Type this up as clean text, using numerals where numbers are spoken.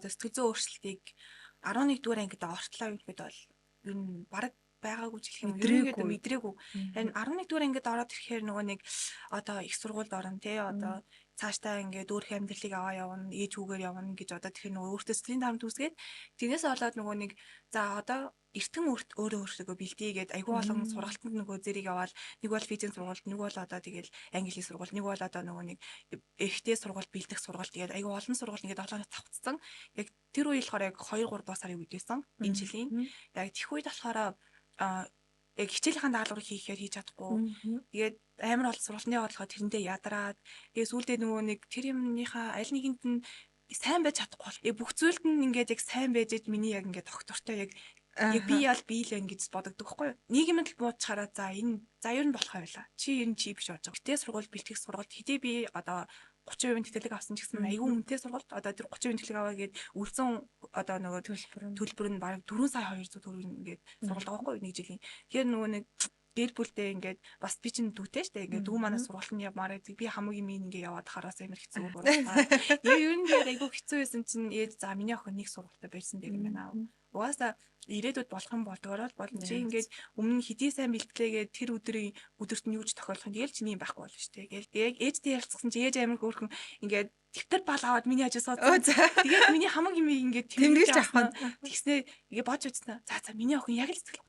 одоо сэтгэл зүйн өөрчлөлтийг 11 дугаар ангид ортлоо юм хэд бол ер нь бараг байгаагүй ч гэх юм. Мэдрээгүй. Ерөнхийдөө мэдрээгүй. Харин 11 дугаар ангид ороод ирэхээр нөгөө нэг одоо их сургуульд орно те, одоо цаашдаа ингээд өөрийнхөө амьдралыг аваа явна, ээж хүүгээр явна гэж одоо тэгэхээр нөгөө өөртөө сэтгэлийн тарамт үүсгээд, тэрнээс болоод нөгөө нэг за одоо эртэн өөрөө өөртөө бэлдээ гээд айгүй олон сургалтанд нөгөө зэрэг яваал, нэг бол физикийн сургалт, нэг бол одоо тэгэл англи сургалт, нэг бол одоо нөгөө нэг эрэгтэй сургалт, бэлдэх сургалт тэгээд айгүй олон сургалт ингээд 7 хоног тавцсан. Яг тэр үе болохоор яг 2 3 дугаар сарын үед байсан энэ жилийн. Яг тех үед болохоор яг хичээлийнхэн даалгаврыг хийхээр хийж чадахгүй. Тэгээд амар олон сургалтын яваад тэрэндээ ядраад, тэгээд сүүлдээ нөгөө нэг тэр юмныхаа аль нэгэнд нь сайн байж чадахгүй бол яг бүх зүйлд нь ингээд яг сайн байж иж миний яг ингээд доктортой яг яг би яал би л ингэж бодогддог хгүй юу. Нийгэмд л буучхаараа за энэ за ер нь болох байлаа. Чи ер нь чи биш болж байгаа. Гэтэ сургууль бэлтгэх сургалт хэдий би одоо 30% тэтгэлэг авсан ч гэсэн айгүй үнэтэй сургалт. Одоо тэр 30% тэтгэлэг аваа гээд үлдсэн одоо нөгөө төлбөр нь бараг 4 сая 200 төгрөг ингээд сургалт байгаа хгүй юу нэг жилийн. Тэгэхээр нөгөө нэг гэр бүлдээ ингээд бас би чинь дүүтэй штэ, ингээд дүү манай сургалтанд явмаар байдаг, би хамаагийн минь ингээд яваад хараас амар хэцүү буураа. Тэгээ ер нь тэгээд айгүй хэцүү байсан чинь ээж за миний охин нэг сургалтаа барьсан гэдэг юм байна. Угаасаа ирээдүйд болох юм болдгороо л болно. Чи ингээд өмнө хэдий сайн бэлтгэлээгээд тэр өдрийн өдөрт нь юу ч тохиолдох юм, тэгэл чиний юм байхгүй болно штэ. Тэгэл яг ээжтэй ярилцсан чи ээж амар хөөрхөн ингээд дэвтэр бал аваад миний хажуу суудсан. Тэгээд миний хамаг юм ингээд тэмдэглэж авах нь. Тэгснээ ингээд бодж үзсэн. За за миний охин яг л сэтгэл